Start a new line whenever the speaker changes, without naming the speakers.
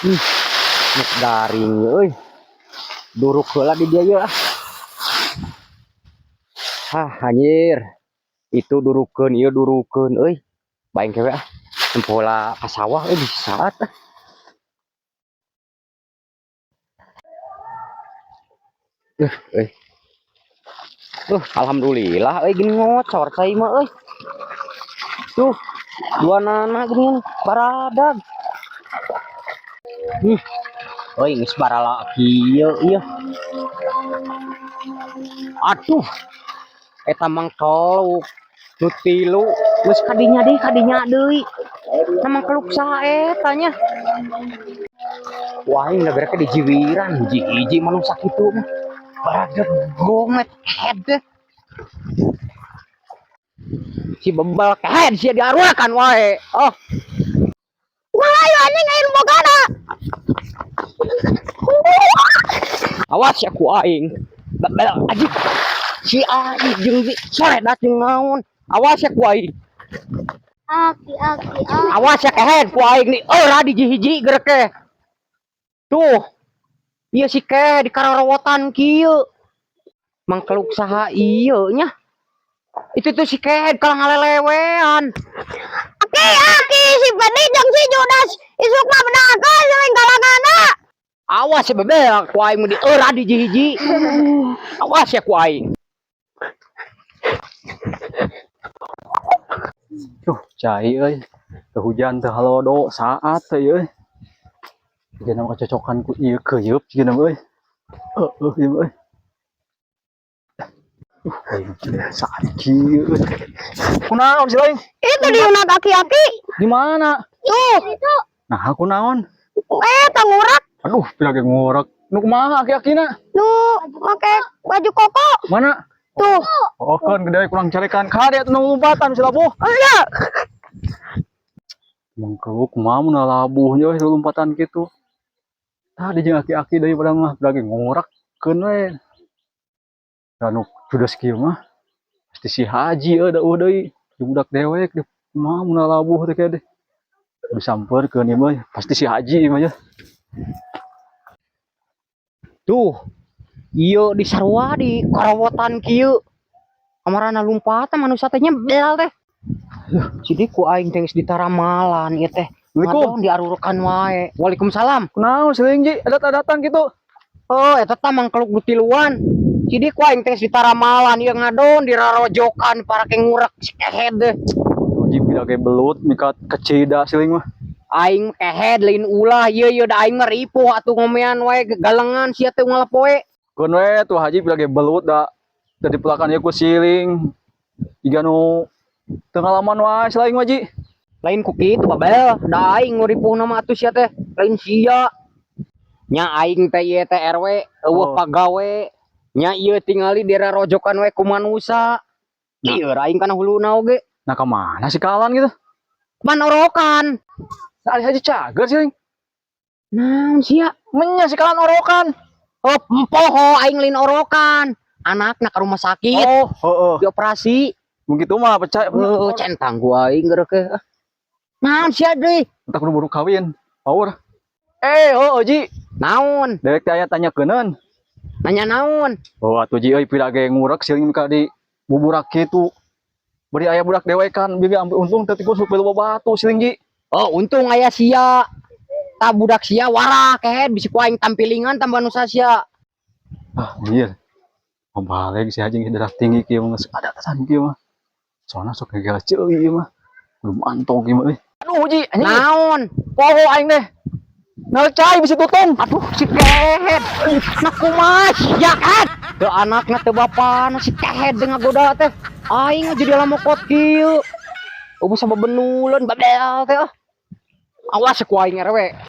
Nek garing euy. Duruk heula di dieu yeuh ah. Hah, anjir. Itu durukeun, ieu durukeun euy. Bae engke we ah. Nempo heula ka sawah euy bisi saat ah. Euy. Alhamdulillah euy gini ngocor cai mah euy. Tuh, dua nana gini baradag. Euy geus barala kieu ieu. Aduh. Eta mangkeluk nu tilu geus kadinya deui. Nah mangkeluk saha eta nya? Wah, aing da bereke dijiwiran hiji-hiji manusia kitu mah. Baradag gomet head teh. Si bebal kehed sia diaruakan wae. Oh,
Wah, ayo anjing aing bogana.
Awas ya ku aing. Bebel aji. Si aing jeung si soredat jeung naon. Awas ya ku aing.
Aki aki aki.
Awas ya kehed ku aing nih. Ora di hiji gereke. Tuh. Ieu si kehed di kararawotan kieu. Mangkeluk saha ieu nya. Itu tuh si kehed kalah ngalelewean.
Aki aki si Bedi jeung si Judas isuk mah bedakeun sering galangana.
Awas ya bebel ku aing mah di era di hiji. Awas ya ku aing.
Duh, cai euy. Teu hujan teu halodo saat teh euy. Jiga nama kacocokan ku ieu keuyeup jiga nama euy. Heueuh ieu mah euy. Aing saat kieu euy. Kunaon sih lain?
Itu diunat aki-aki.
Di mana?
Tuh.
Nah, aku naon?
Eta ngurak.
Aduh, pira ge ngorek. Nu kumaha aki-akina?
Nu make baju koko.
Mana?
Tuh.
Oh, kan gede kurang carekan kade atuh nu lompatan si labuh.
Oh iya.
Mangkeluk kumaha mun labuh nya euy lompatan kitu. Tadi jeung aki-aki deui pada mah pira ge ngorekkeun we. Da nu judes kieu mah pasti si Haji euy da eueuh deui. Jeung budak dewek di kumaha mun labuh teh kede. Disampeurkeun ieu mah pasti si Haji ieu mah ya.
Tuh. Ieu di sarua di karawotan kieu. Kamarana lompatan manusia teh nyebel teh. Jadi ku aing teh geus ditaramalan ieu teh.
Assalamualaikum.
Ngadon diarurukan wae. Waalaikumsalam.
Kunaon siling Ji adat-adatan kitu?
Oh, eta tah mangkeluk nu tiluan. Jadi ku aing teh geus ditaramalan ieu ngadon dirarojokan para ke ngurek si kehed deh.
Ji pira ge belut mikat kecida siling mah.
Aing kehed lain ulah ieu ieu da aing mah ripuh atuh ngomean wae galengan sia teh unggal poe.
Keun we tuh Haji pira ge belut da teu dipelakan ieu ku siling. Jiga nu teu ngalaman wae siling mah Ji.
Lain ku kitu babel, da aing nu ripuhna mah atuh sia teh, lain sia. Nya aing teh ieu teh RW eueuh
Oh.
pagawe. Nya ieu tingali dirarojokan wae ku manusa. Ieu aing kana huluna oge.
Nah ka mana si kalan gitu?
Man orokan.
Nah, ari Haji cager siling.
Naon sia?
Menya si kalan orokan.
Oh, poho aing lain orokan. Anakna ka rumah sakit,
Oh, heeh.
dioperasi.
Mun kitu mah percaya.
Heuh, centang ku aing geureuh. Naon sia deui?
Entah kudu buru kawin. Power. Eh, oh Ji,
Naon?
dewek teh aya tanyakeunneun.
Nanya naon?
Oh, atuh Ji euy pira ge ngurek siling ka di buburak kitu. Beri aya budak dewekan, bieu ge ampe untung teu tikus loba batu siling Ji.
Oh, untung aya sia. Ta budak sia warah kehed bisi ku aing tampilingan tambah nu sia.
Ah, anjir. Mau balik si Haji darah tinggi kieu mah geus ada atasan kieu mah. Soalna sok gegel ceuli ieu mah. Kudu mantog ieu mah euy. Aduh Ji, anjing.
Naon?
Poho aing teh. Nal cai bisi tutung.
Aduh, si kehed. Nah kumaha sia kan? Teu anakna teu bapana si kehed teh ngagoda teh. Aing jadi lamokot kieu. Eueuh sababenuleun babel teh ah. Awas ku aing RW.